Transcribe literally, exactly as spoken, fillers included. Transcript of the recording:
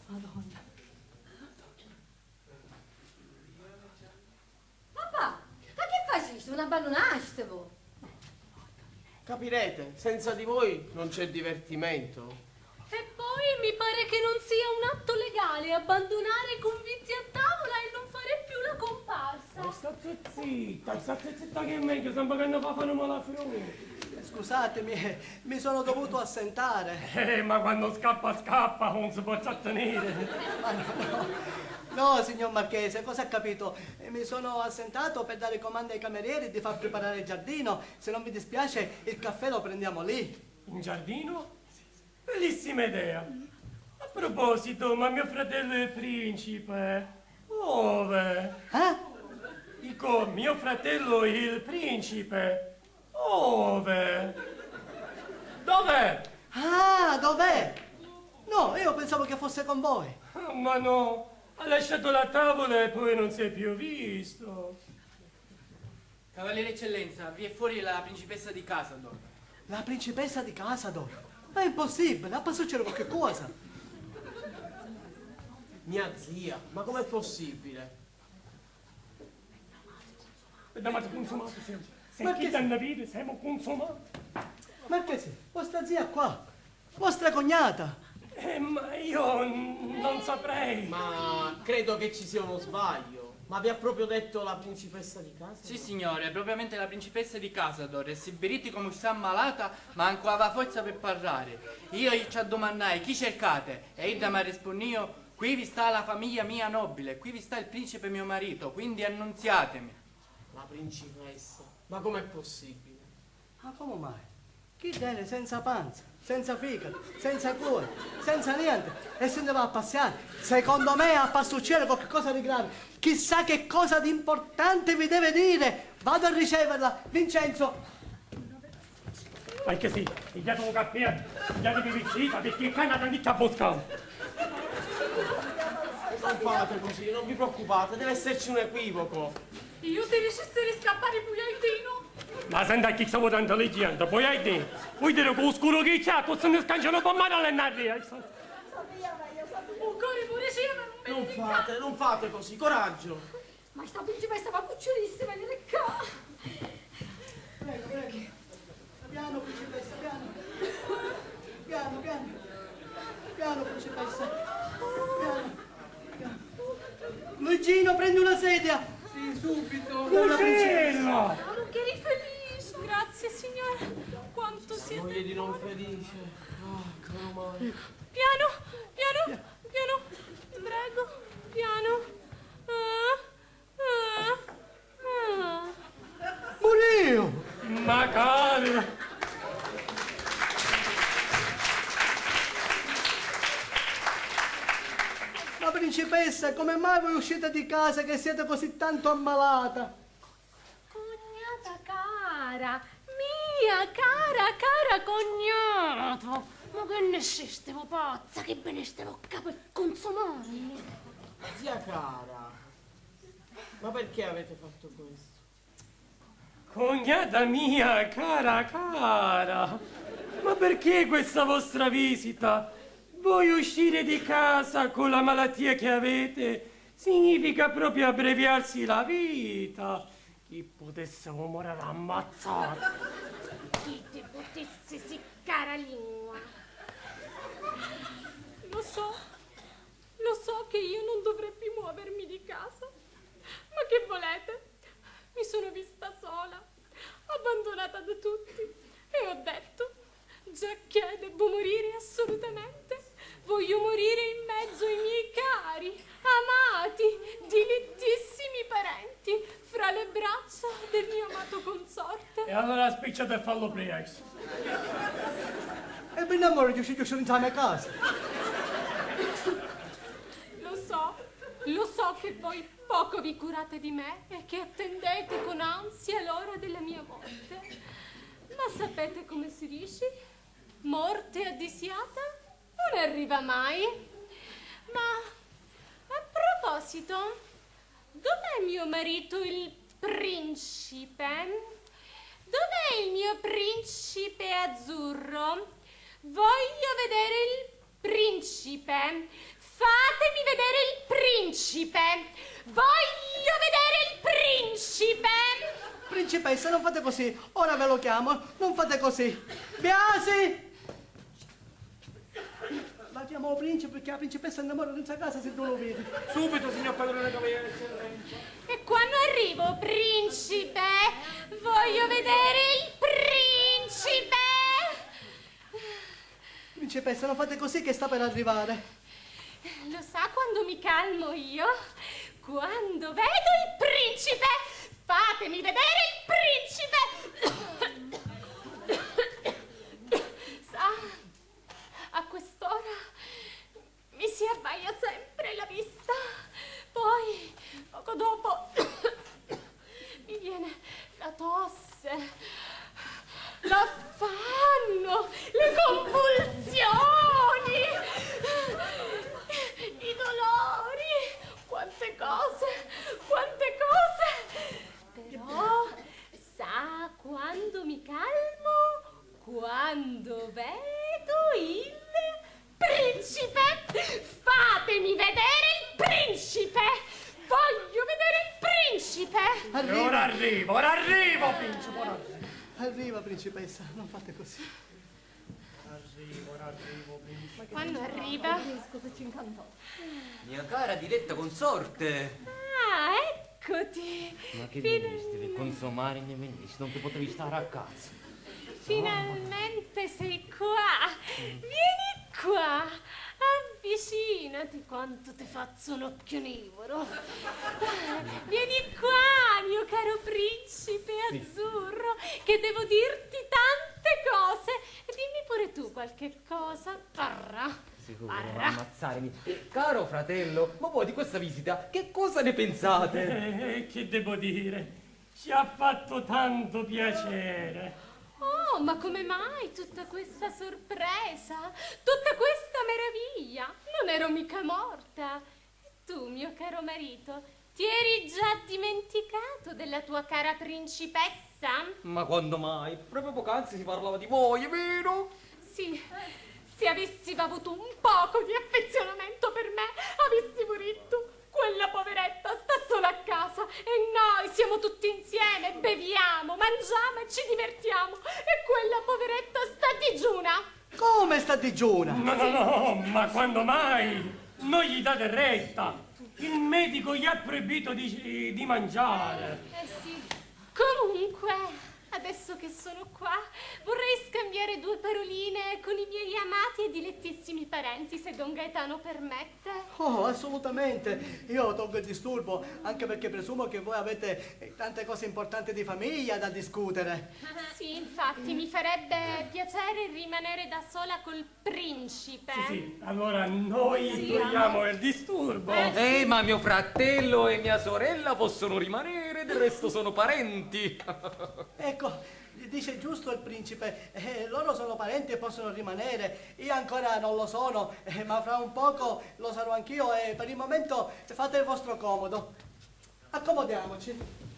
Madonna. Papà, ma chi facisti? Ùn abbandunastivu? Capirete, senza di voi non c'è divertimento. E poi mi pare che non sia un atto legale abbandonare i convitti a tavola e non fare più la comparsa. Ma state zitta, state zitta che è meglio, sembra che ne fa fare un malafronte. Scusatemi, mi sono dovuto assentare. Eh, ma quando scappa, scappa, non si può trattenere. Ma no, no. No, signor Marchese, cosa ha capito? Eh, mi sono assentato per dare comando ai camerieri di far preparare il giardino. Se non vi dispiace, il caffè lo prendiamo lì. In giardino? Bellissima idea. A proposito, ma mio fratello il principe, ove? Eh? Dico, mio fratello il principe, ove? Dov'è? Ah, dov'è? No, io pensavo che fosse con voi. Ah, ma no, ha lasciato la tavola e poi non si è più visto. Cavaliere Eccellenza, vi è fuori la principessa di Casador. La principessa di Casador? Ma è impossibile, ha succedere qualche cosa. Mia zia, ma com'è possibile? Siamo consumati, siamo. Perché? Sentite, siamo consumati. Ma che sì? Vostra zia qua? Vostra cognata? Eh, ma io n-, non saprei. Ma credo che ci sia uno sbaglio. Ma vi ha proprio detto la principessa di Casador? Sì, signore, è propriamente la principessa di Casador, e si viditi comu sta ammalata, mancu ava forza per parlare. Io ci addumannai: "Chi cercate?" E idda m'arrispunnìu: "Qui vi sta la famiglia mia nobile, qui vi sta il principe mio marito, quindi annunziatemi." La principessa? Ma com'è possibile? Ma comu mai? Chidda è senza panza, senza ficato, senza cuore, senza niente, e si ne va a passiare. Secondo me ha succedere qualcosa di grave. Chissà che cosa di importante vi deve dire. Vado a riceverla. Vincenzo! Anche sì, pigliate un cappello, pigliatevi vicino, perché qua è una cannicchia a bosca. Non fate così, non vi preoccupate, deve esserci un equivoco. Io ti riuscissi a scappare, Pugliaitino. Ma senta chi siamo tanto leggendo, poi hai detto, vuoi dire con lo scuro che c'è, cosa ne scanciano con mano alle narri? Un cuore pure c'è, ma non mi... Non fate, non fate così, coraggio. Ma sta principessa va cucciolissima, vieni qua. Prego, prego. Piano, principessa, piano. Piano, piano. Piano, principessa. Piano, piano. Luigino, prendi una sedia. Sì, subito. Lucello! Che eri felice. Grazie, signore. Quanto siete buoni. Moglie di un infelice. Ah, meno male. Piano, piano, piano. Prego, piano. Ah. Ah, ah. Murìu! Macari! Ma principessa, come mai voi uscite di casa che siete così tanto ammalata? Cognata cara, mia cara, cara cognata! Ma che ne sistivu pazza, che venistivu ccà per consumarmi? Zia cara, ma perché avete fatto questo? Cognata mia, cara, cara, ma perché questa vostra visita? Voi uscire di casa con la malattia che avete significa proprio abbreviarsi la vita. Chi putesse morire ammazzatu. Chi ti putesse siccare la lingua. Lo so, lo so che io non dovrei più muovermi di casa. Ma che volete? Mi sono vista sola, abbandonata da tutti, e ho detto: "Giacché devo morire assolutamente, voglio morire in mezzo ai miei cari, amati, dilettissimi parenti, fra le braccia del mio amato consorte." E allora spicciati e fallu presto. E per l'amore di Dio, io sono in casa. Lo so, lo so che voi poco vi curate di me e che attendete con ansia l'ora della mia morte. Ma sapete come si dice? Morte addisiata non arriva mai. Ma a proposito, dov'è mio marito il principe? Dov'è il mio principe azzurro? Voglio vedere il principe. principe. Fatemi vedere il principe. Voglio vedere il principe. Principessa, non fate così. Ora ve lo chiamo. Non fate così. Biasi! La chiamo principe perché la principessa innamora di casa se non lo vedi. Subito, signor padrone, cavaliere, eccellenza. E quando arrivo, principe? Voglio vedere il principe. Principessa, non fate così che sta per arrivare. Lo sa quando mi calmo io? Quando vedo il principe! Fatemi vedere il principe! Sa, a quest'ora mi si abbaia sempre la vista. Poi, poco dopo, mi viene la tosse, l'affanno, le convulsioni, i dolori, quante cose, quante cose. Però, sa, quando mi calmo, quando vedo il principe! Fatemi vedere il principe! Voglio vedere il principe! E ora arrivo, ora arrivo, principe, ora arrivo. Arriva, principessa, non fate così. Arrivo, ora arrivo, principe. Quando arriva? Mia cara diletta consorte! Ah, eccoti! Ma che venisti per consumare, ne venisti? Non ti potevi stare a casa? Finalmente sei qua! Vieni qua! Avvicinati quanto ti faccio un occhio nivoro! Vieni qua, mio caro principe azzurro, che devo dirti tante cose! E dimmi pure tu qualche cosa, parra! Sicuro, va a ammazzarmi. Eh, caro fratello, ma voi di questa visita che cosa ne pensate? Eh, che devo dire? Ci ha fatto tanto piacere. Oh, ma come mai tutta questa sorpresa? Tutta questa meraviglia? Non ero mica morta. E tu, mio caro marito, ti eri già dimenticato della tua cara principessa? Ma quando mai? Proprio poc'anzi si parlava di voi, è vero? Sì, se avessi avuto un poco di affezionamento per me, avessimo detto: "Quella poveretta sta sola a casa e noi siamo tutti insieme, beviamo, mangiamo e ci divertiamo. E quella poveretta sta digiuna." Come sta digiuna? No, no, no, ma quando mai? Non gli date retta. Il medico gli ha proibito di, di mangiare. Eh sì. Comunque, adesso che sono qua, vorrei scambiare due paroline con i miei amati e dilettissimi parenti, se don Gaetano permette. Oh, assolutamente. Io tolgo il disturbo, anche perché presumo che voi avete, eh, tante cose importanti di famiglia da discutere. Sì, infatti, mi farebbe piacere rimanere da sola col principe. Sì, sì, allora noi togliamo il disturbo. Eh, sì. Eh, ma mio fratello e mia sorella possono rimanere, del resto sono parenti. Ecco, dice giusto il principe, eh, loro sono parenti e possono rimanere. Io ancora non lo sono, eh, ma fra un poco lo sarò anch'io e per il momento fate il vostro comodo. Accomodiamoci.